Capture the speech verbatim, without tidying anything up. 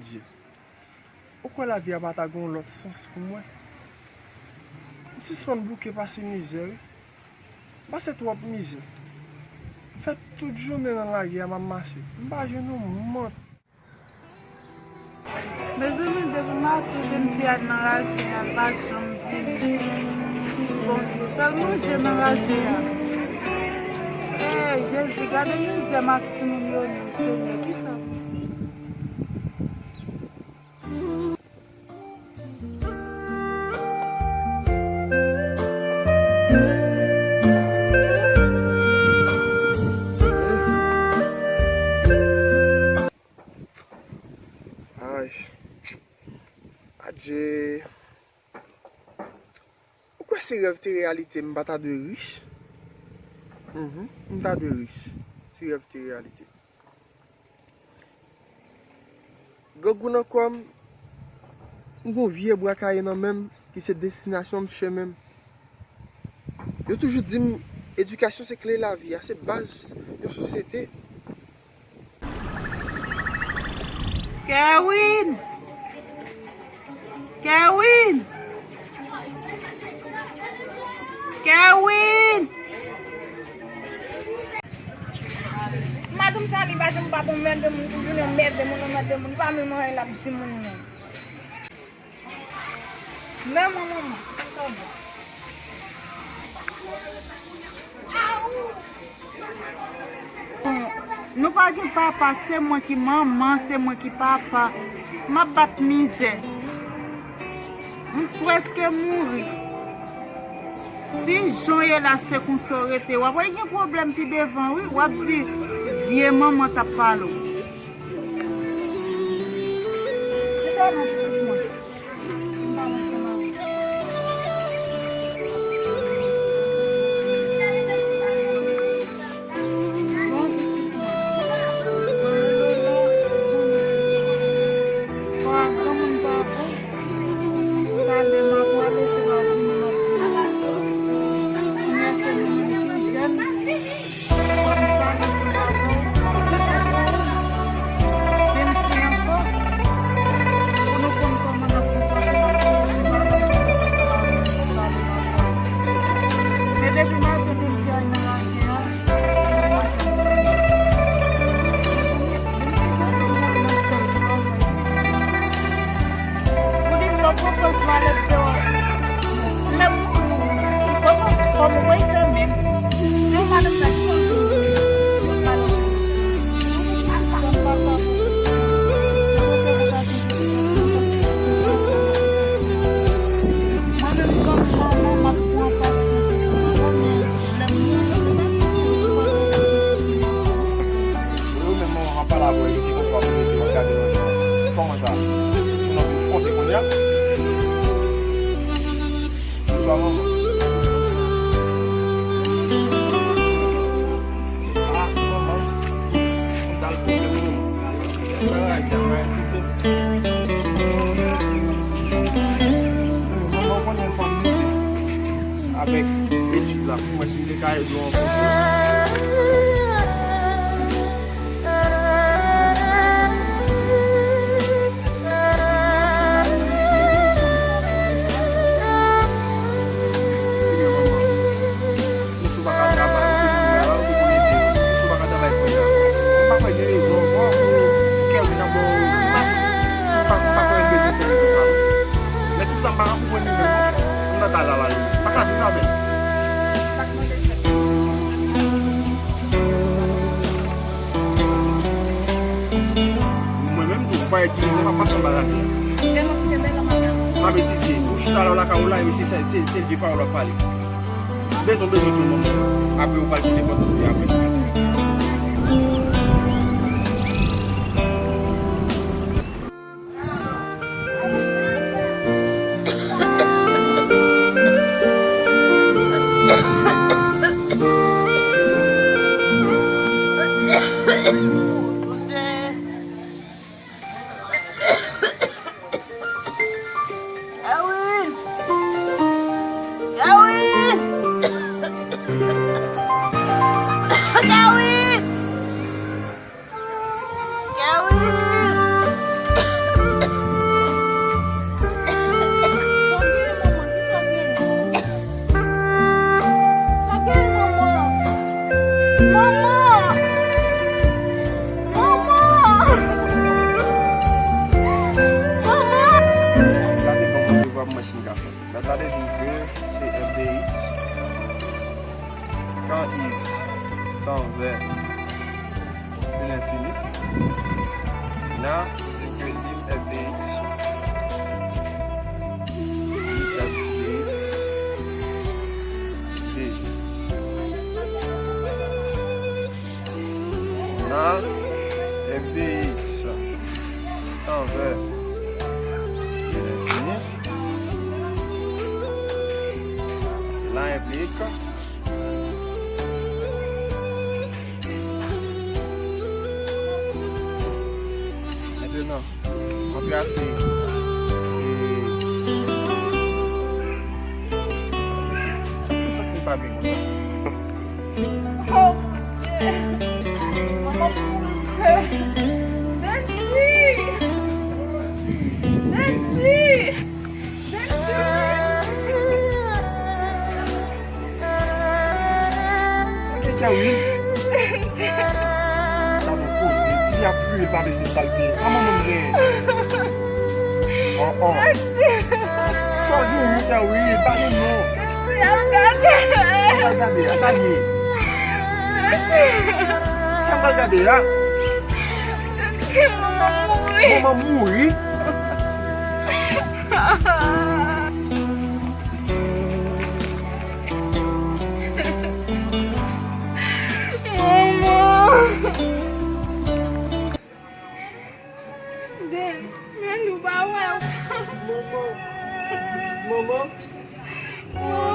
Dye. Ou kwè lavi a pa ta gen yon lòt sans pou mwen? M sispann bouke pase mizè, wi. M pase twòp mizè. M fè tout jounen nan lari a, m ap mache. M pa jwenn yon mant. Mezanmi, depi maten, depi m si al nan raje a, l pa janm vini. Bondye, sèl manje nan raje a. Ey, Jezi, gade mizè m ak timoun yo ye, Senyè, kisa pou Ay. Adje. Ou kwè si rèv te reyalite, m pa ta dwe rich? Mhm, m ta dwe rich si rèv te reyalite. Grangou nan kò m, m gon vye bwa kaye nan men m, ki se destinasyon m, chemen m. Yo toujou di m, edikasyon se kle lavi a, se baz yon sosyete. Kerwin! Kerwin! Kerwin! Madanm sa li pa janm pa bon mèt de moun, pou vin yon mèt de moun, yon mèt de moun, li pa menm anyen l ap di moun non. Men mwen manman, sa bon. Nou pa gen papa, se mwen ki manman, se mwen ki papa. M ap bat mizè. M prèske mouri. Si jan w ye la se konsa w rete, w ap wè gen pwoblèm pi devan, wi. W ap di, vye manman t ap pale w. Kite non, pitit mwen. M pa wè se mari. Bon, pitit mwen. Mwen rele w la, bon, granmoun pa bon. Talè m ap prale, se la vini m ap prale. Kounya se moun ki jèn. Yo menm manman m ap pale avè w, li te konprann pou li di mwen gade yon jan. Kòman sa? Ou nan vin konte kounye a? Bonswa manman. Ah, manman. Mwen t al pou kèk moun. Sa va, Ayiti, Ayiti, se. Manman, ou konnen fanm li di. Avèk etid la, pou mwen, si m te ka ede w yon kote. Misye pa ka travay, ou te konn wè la, ou te konn ede l. Misye pa ka travay kounye a. M pa kwè gen rezon ankò pou Kerwin ap ba w, m pa, m pa, m pa kwè l bezwen fè rezon sa non. Men tip sa m pa ka konprann li menm non. M nan kay la la li. M pa ka viv avè l. Mwen menm tou, m pa itilize, m ap pase anba latè. M ap etidye. Ou chita la, ou lakay ou la, epi se, se, se, se vye pawòl w ap pale. Bezwen, bezwen tout moun. Apre, ou pral gen nenpòt istwa apre. Kerwin! Kerwin! Kerwin! X, tan vè, de lenfini. Na, se ke lim F de X. Lim F de X. De. Na, F de X. Tan vè, de lenfini. La, F de X. Mentnan, mwen trase, e, sa fè m santi m pa byen konsa. Oh, Bondye! Manman m mouri, frè! Desi! Desi! Sa gen kè wi. Sa bon koze, ti fi ap kriye pa bezwen salte. Sa manman m gen? Oh, oh. Sa w gen wi, kè wi, pale non. Sa w pral gade a, sa l ye? Sa w pral gade a? Manman m mouri. Manman! Den, men nou pa wè. Manman! Manman!